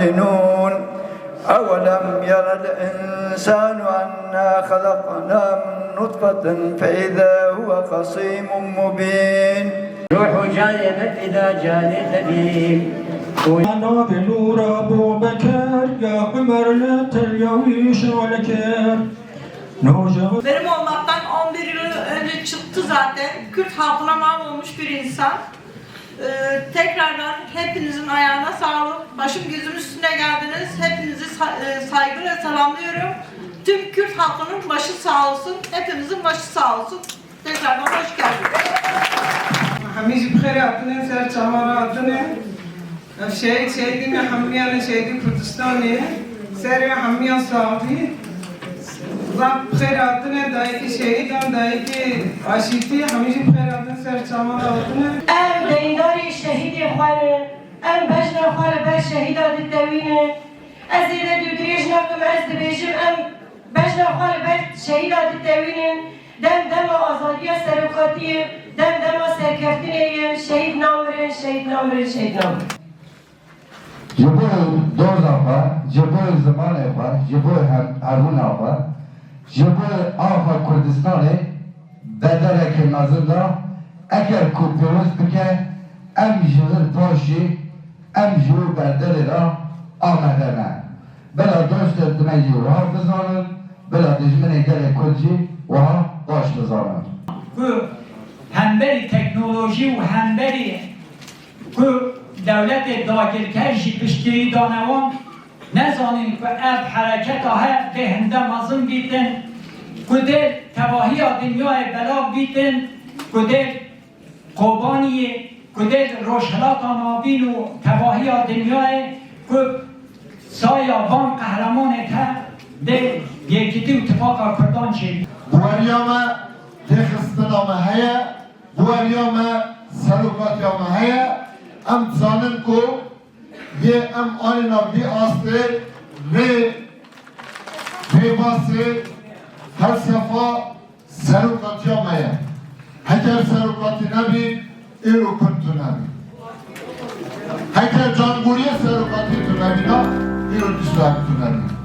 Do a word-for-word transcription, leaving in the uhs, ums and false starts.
يوقنون. أولم ير الإنسان أنا خلقناه من نطفة فإذا هو خصيم مبين. روح جاية إذا جاني تبين. Navê nûra bû Bekir, ya Umer li tel ya wî şol kir. Nûja Benim olmaktan on bir yıl önce çıktı zaten. Kürt halkına mal olmuş bir insan. Ee, tekrardan hepinizin ayağına sağlık. Başım gözüm üstüne geldiniz. Hepinizi sa-, e, saygıyla selamlıyorum. Tüm Kürt halkının başı sağ olsun. Hepimizin başı sağ olsun. Tekrardan hoş geldiniz. Hemî jî bi xêr hatine, ser çavan re hatine. Ev şehîd, şehîdê me hemiyan e, şehîdê Kurdistanê ye. Serê we hemiyan sax bî. Zaf bi xêr hatine, dayikê şehîdan, dayikê aşîtî, hemî jî bi xêr hatin, ser çavan re hatine. Em deyndarê şehîdê xwe ne, em bejna xwe li ber şehîda ditewînin. Ez ê vê dirêj nakim, ez dibêjim, em bejna xwe li ber şehîda ditewînin. Dem dema azadiya serokatiyê, dem dema serkeftinê ye, şehîd namirin, şehîd namirin, şehîd namirin. Ji bo doza xwe, ji bo zimanê xwe, ji bo hev-, hebûna xwe, ji bo axa Kurdistanê bedeleke mezin da, eger ku pêwist bike, em ji vir paşî, em ji wî berdelê re amade ne. Bila dostê me jî wiha bizanin, bila dijminê gelê Kurd jî wiha baş bizanin. Ku hemberî teknolojî û hemberî ku dewletê dagirker jî piştgirî dane wan, nezanîn ku ev hereketa hev dê hinde mezin bîtin, ku dê tevahiya dinyayê belav bîtin, ku dê Kobaniyê, ku dê Rojhilata Navîn û tevahiya dinyayê, ku saya van qehremanê te dê yekîtî û tifaqa Kurdan çêbî. Bûweriya me dê xistina me heye, bûweriya me serokatiya me heye. Em dizanin ku yê em anîna vî astê rê, rêbasê felsefa serokatiya me ye. Heker serokatî nebî, îro Kurd tune bî. Heker cangûriyê serokatî tune bî, na îro dîsa tune bî.